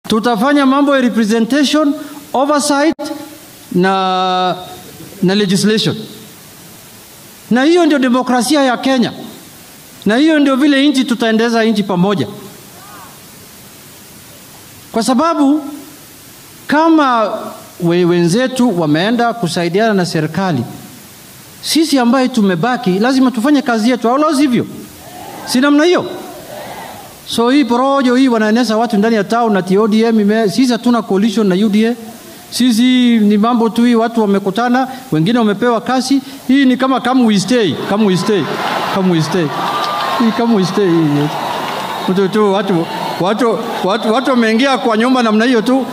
Tutafanya mambo ya representation, oversight na legislation. Na hiyo ndio demokrasia ya Kenya. Na hiyo ndio vile nchi tutaendeza nchi pamoja. Kwa sababu kama wenzetu wameenda kusaidiana na serikali, sisi ambaye tumebaki lazima tufanye kazi yetu, au la sivyo? Si namna hiyo? So hii porojo hii wanaeneza watu ndani ya town na ODM, sisi hatuna coalition na UDA. Sisi ni mambo tu hii, watu wamekutana, wengine wamepewa kasi. Hii ni kama come we stay, come we stay, come we stay. Hii come we stay. Mtu tu watu wameingia kwa nyumba namna hiyo tu.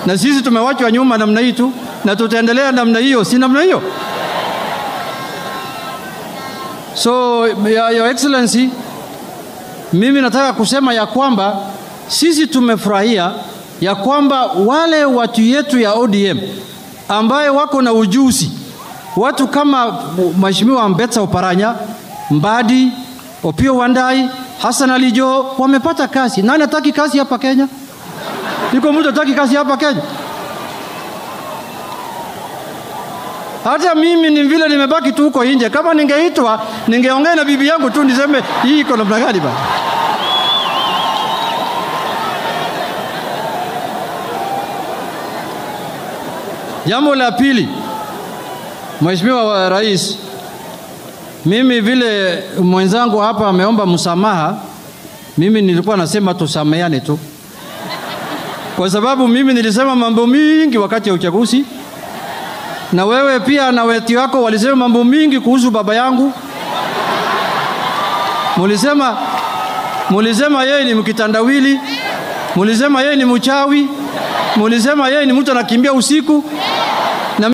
Na sisi tumewachwa nyuma namna hii tu, na tutaendelea namna hiyo, si namna hiyo? So Your Excellency, mimi nataka kusema ya kwamba sisi tumefurahia ya kwamba wale watu yetu ya ODM ambaye wako na ujuzi, watu kama Mheshimiwa Ambetsa Oparanya, Mbadi, Opiyo Wandayi, Hassan Ali Joho wamepata kazi. Nani hataki kazi hapa Kenya? Yuko mtu hataki kazi hapa Kenya? Hata mimi ni vile nimebaki tu huko nje. Kama ningeitwa, ningeongea na bibi yangu tu niseme hii iko namna gani bana. Jambo la pili, Mheshimiwa Rais, mimi vile mwenzangu hapa ameomba msamaha, mimi nilikuwa nasema tusameane tu. Kwa sababu mimi nilisema mambo mingi wakati ya uchaguzi, na wewe pia na wetu wako walisema mambo mingi kuhusu baba yangu. Mulisema yeye ni mkitandawili, mulisema yeye ni mchawi, mulisema yeye ni mtu anakimbia usiku.